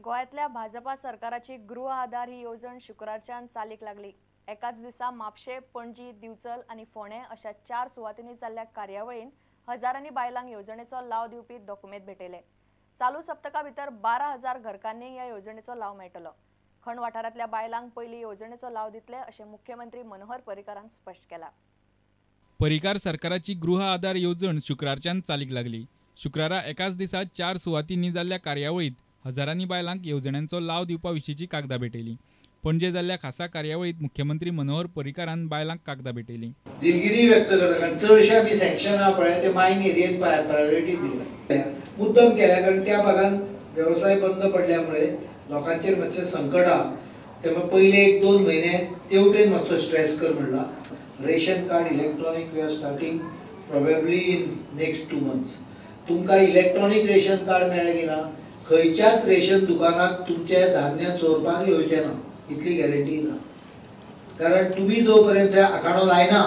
गोंयांतल्या भाजपा सरकाराची गृह आधार ही येवजण शुक्रारच्यान चालीक लागली. एकाच दिसा म्हापशें, पणजी, दिवचल आनी फोंडें अशा 4 सुवातींनी जाल्ल्या कार्यावळीन हजारांनी बायलांक येवजणेचो लाव दिवपी दोकुमेंत भेटयले. चालू सप्तका भितर 12,000 घरकान्नींक ह्या येवजणेचो लाव मेळटलो. खण वाठारांतल्या बायलांक पयली येवजणेचो लाव दितले अशें मुख्यमंत्री मनोहर पर्रीकारान स्पश्ट केलां. पर्रीकार सरकाराची गृह आधार येवजण शुक्रारच्यान चालीक लागली. शुक्रारा एकाच दिसा 4 सुवातींनी जाल्ल्या कार्यावळींत हजारांनी बायलांक येवजण्यांचो लाव दिवपा विशींची कागदां भेटयली. पणजे जाल्ल्या खासा कार्यावळींत मुख्यमंत्री मनोहर पर्रीकारान बायलांक कागदां भेटयली. दिलगिरी व्यक्त करता कारण चडशे आमी सँक्शन आहा पळय ते मायन एरियेन प्रायोरिटी दिल्या, मुद्दम केल्या कारण त्या भागान वेवसाय बंद पडल्यामुळे लोकांचेर मातशें संकट आहा. त्यामुळे पयले 1-2 म्हयने तेवटेन मातसो स्ट्रेस कर म्हणला. Ration card electronic we are starting probably in next 2 months. तुमकां इलेक्ट्रॉनीक रेशन कार्ड मेळ्ळें की ना खंयच्याच रेशन दुकानाक तुमचें धान्य चोरपाक येवचें ना, इतली गॅरंटी ना. कारण तुमी जो पर्यंत आखाणो लायना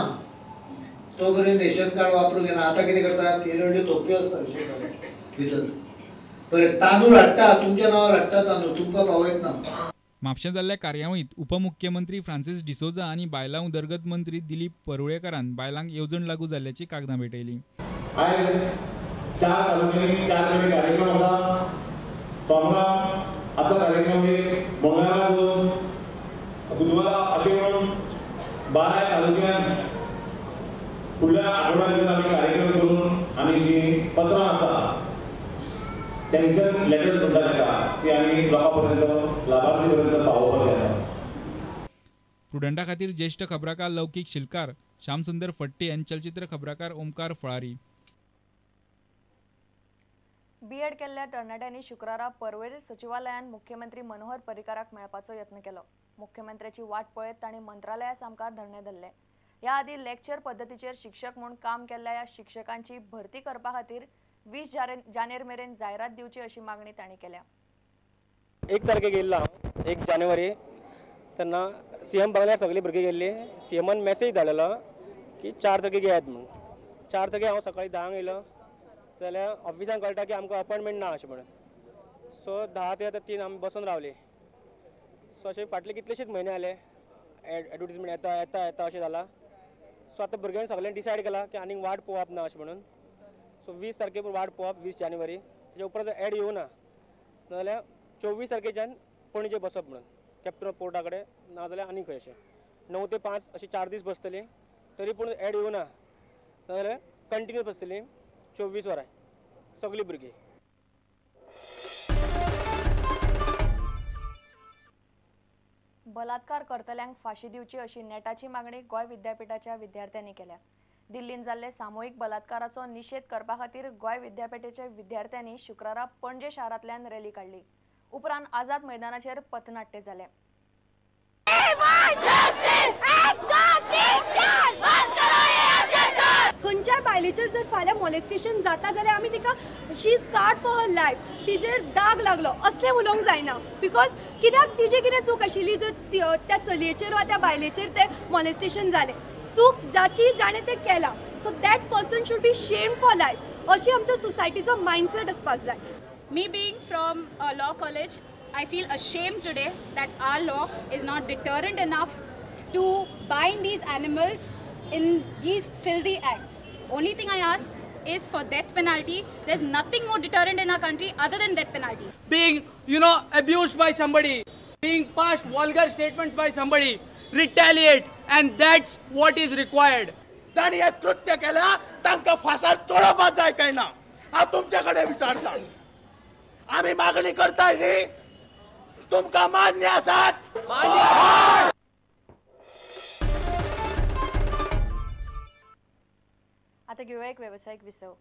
तो पर्यंत रेशन कार्ड वापरूंक येना. आतां कितें करता, ते व्हडल्यो थोपयो आसता रेशन कार्ड भितर, बरें तांदूळ हाडटा तुमच्या नांवार हाडटा तांदूळ तुमकां पावयत ना. म्हापशें जाल्ल्या कार्यावळींत उपमुख्यमंत्री फ्रांसीस डिसोजा आनी बायलां उदरगत मंत्री दिलीप परुळेकारान बायलांक येवजण लागू जाल्ल्याची कागदां भेटयली. आयज 4 तालुक्यांनी 4 कडेन कार्यक्रम आसा. सोमरा आसा कार्यक्रम, मंगळारा 2, बुधवारा अशें म्हणून 12 तालुक्यांत फुडल्या आठवड्या आमी कार्यक्रम करून आनी जी पत्रां आसा सँक्शन लेटर्स म्हणटा ताका ती आमी लोकां पर्यंत लाभार्थी पर्यंत पावोवपाचें आसा. प्रुडंटा खातीर ज्येश्ठ खबराकार लौकीक शिलकार, श्यामसुंदर फट्टे आनी चलचित्र खबराकार ओमकार फळारी. बीएड केल्ल्या तरणाट्यांनी शुक्रारा पर्वरी सचिवालयांत मुख्यमंत्री मनोहर पर्रीकाराक मेळपाचो यत्न केलो. मुख्यमंत्र्याची वाट पळयत तांणी मंत्रालया सामकार धरणे धरले. ह्या आदी लेक्चर पद्दतीचेर शिक्षक म्हूण काम केल्ल्या ह्या शिक्षकांची भरती करपा खातीर 20 जानेर मेरेन जायरात दिवची अशी मागणी तांणी केल्या. 1 तारखेक येयल्लो हांव, 1 जानेवारी, तेन्ना सीएम बंगल्यार सगळीं भुरगीं गेल्ली. सीएमान मॅसेज धाडलेलो की 4 तारखेक येयात म्हणून. 4 तारखेक हांव सकाळीं 10 येयलो जाल्यार ऑफिसान कळटा की आमकां अपॉयंटमेंट ना अशें म्हणून. सो 10 ते आतां 3 आमी बसून रावली. सो अशें फाटले कितलेशेच म्हयने जाले एडवर्टीजमेंट येता येता येता अशें जालां. सो आतां भुरग्यांनी सगळ्यांनी डिसायड केलां की आनीक वाट पळोवप ना अशें म्हणून. सो 20 तारखे वाट पळोवप, 20 जानेवारी, तेच्या उपरांत एड येवना नाजाल्यार 24 तारखेच्यान पणजे बसप म्हणून कॅप्टन ऑफ पोर्टा कडेन, नाजाल्यार आनी खंय अशें 9 ते 5 अशें 4 दीस बसतली. तरी पूण एड येवना नाजाल्यार कंटिन्यू बसतली 24 वरां सगळीं भुरगीं. बलात्कार करतल्यांक फांशी दिवची अशी नेटाची मागणी गोंय विद्यापीठाच्या विद्यार्थ्यांनी केल्या. दिल्लीन जाल्ले सामुहीक बलात्काराचो निशेध करपा खातीर गोंय विद्यापीठाच्या विद्यार्थ्यांनी शुक्रारा पणजे शारांतल्यान रॅली काडली. उपरांत आझाद मैदानाचेर पथनाट्य जालें. खंयच्याय बायलेचेर जर फाल्यां मॉलेस्टेशन जाता जाल्यार आमी तिका she is scarred for her life, तिजेर दाग लागलो असलें उलोवंक जायना. Because कित्याक तिजी कितें चूक आशिल्ली जर त्या चलयेचेर वा त्या बायलेचेर तें मॉलेस्टेशन जालें, चूक जाची जाणें तें केलां, so that person should be shame for life, अशी आमच्या सोसायटीचो मायंडसेट आसपाक जाय. Me being from a law college, I feel ashamed today that our law is not deterrent enough to bind these animals in these filthy acts. Only thing I ask is for death penalty. There's nothing more deterrent in our country other than death penalty. Being, abused by somebody, being passed vulgar statements by somebody, retaliate, and that's what is required. तांणी हे कृत्य केला तांकां फांसार चडोवपाक जाय काय ना हांव तुमचे कडेन विचारता. आमी मागणी करताय न्ही, तुमकां मान्य आसात? आता घेऊया एक व्यावसायिक विसव.